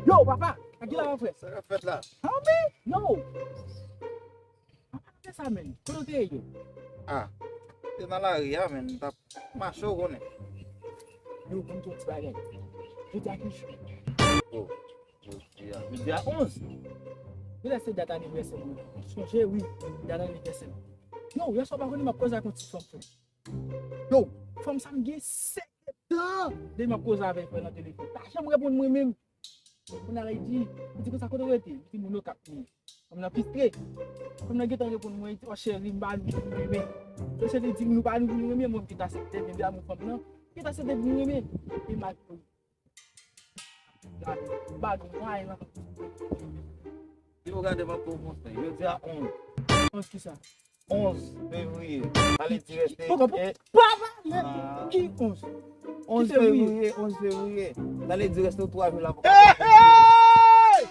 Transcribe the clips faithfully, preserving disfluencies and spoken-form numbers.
Yo, papa, a ki la, frè? Sa k ap fèt la? Homie, yo! Papa, fè sa, menn. Kote w te ye? Ah, te nan lari a, menn. M t ap mache, w konnen. Yo, ban m di w ti bagay. Jodi a ki jou? Oh, jodi a, jodi a onz. Jodi a se dat anivèsè mwen. Sonje, wi, dat anivèsè m. Yo, yèswa, pa konnen m ap koze ak yon ti fanm, frè. Yo, fanm sa m gen sèt tan depi m ap koze avè l, frè, nan telefòn. Pa janm reponn mwen menm. Moun nan di, li di konsa, kote w rete? Li di moun Okap li ye. Fanm nan fristre. Fanm nan gentan reponn mwen, li di, oh, cheri, m pa nou renmen. Yo cheri di, nou pa nou renmen, mwen m gentan aksepte, men de amou fanm nan, gentan aksepte vin renmen. E m al, m pa nou mwayen nan. Si w gade m ap ba w konsèy, jodi a onz. Onz kisa? Onz fevriye. Sa vle di reste. Poko, poko, e pa pale. Ah. Ki onz? Onz fevriye, onz fevriye. Sa vle di reste twa jou la pou. Hey, hey!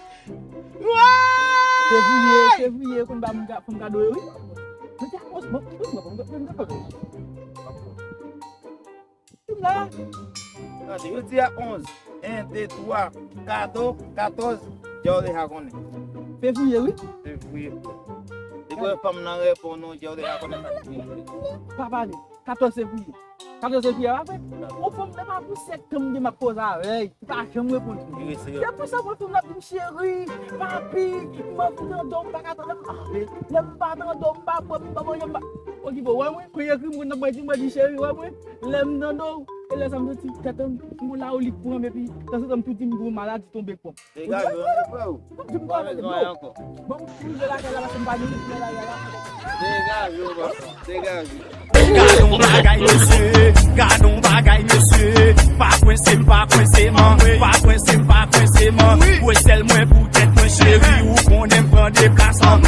Fevriye, fevriye, konn ba moun ka, konn kado yo, wi. Mwen te a onz, bon, bon, bon, bon, bon, bon. Tout la. Gade, yo di a onz. En, de, twa, kato, katòz. Djè w deja konnen. Fevriye, wi. Fevriye. Depi fanm nan reponn ou, djè w deja konnen sa k gen. Pa pale. Katòz fevriye. Katòz fevriye, pa vre? Yon fanm nan pa pou sèt tan m gen m ap koze avè l. Li pa janm reponn. Li rete. Se pou sa mwen fanm nan ap di m, cheri, papi, m anvi nan do, m pa ka tande. Lè m pa nan do, m pa bwè, m pa manje, m pa. Okipe w, wè mwen, kwen ekri m, mwen nan mwen di, mwen di, cheri, wè mwen, lè m nan do, e lè sa m santi tèt an, m gon lawolit pran m, epi, tanzantan m tou di m gon maladi tonbe pran m. Degaje w, frè. Ou di m pa bezwen anyen ankò. Bon, m rive lakay la, paske m pa gen ritm nan lakay la. Degaje w, papa, degaje. Gadon bagay, mesye, gadon bagay, mesye. Pa kwense m, pa kwense man, pa kwense m, pa kwense man. Wè sèl mwen pou tèt mwen, cheri, ou konnen m pran deplasman.